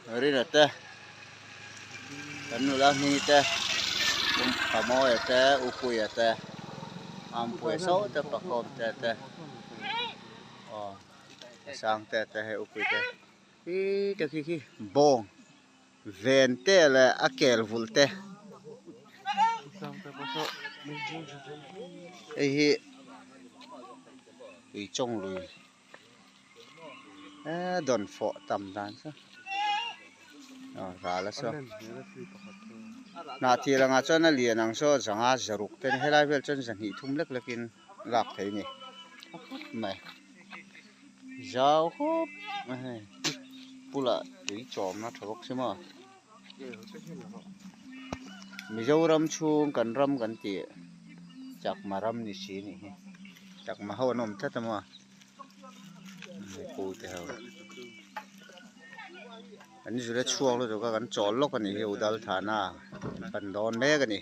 Rina te kan nula hming te Pamawia te Upuia te Ampuia saw te Pakawm te te aw Sangte te hei Upui te ih te khi khi bawng ven te leh a kel vulh te hei hi tuichawng lui. Eee dawn fawh tam dan chu aw ral a saw hnah thil angah chuan a lian ang saw zanga zaruk te helai vel chuan zahnih thum lek lek in lak theih a ni a khawp mai zau khawp mai hei bulah tui chawmna tha bawk si maw Mizoram chhung kan ram kan tih chakma ram ni si a nih hi chakma ho an awm tlat a maw. Pute ho an zir a chhuak lutuk a kan chawl lawk a nih hi Udal Thana an pan dawn mek a ni.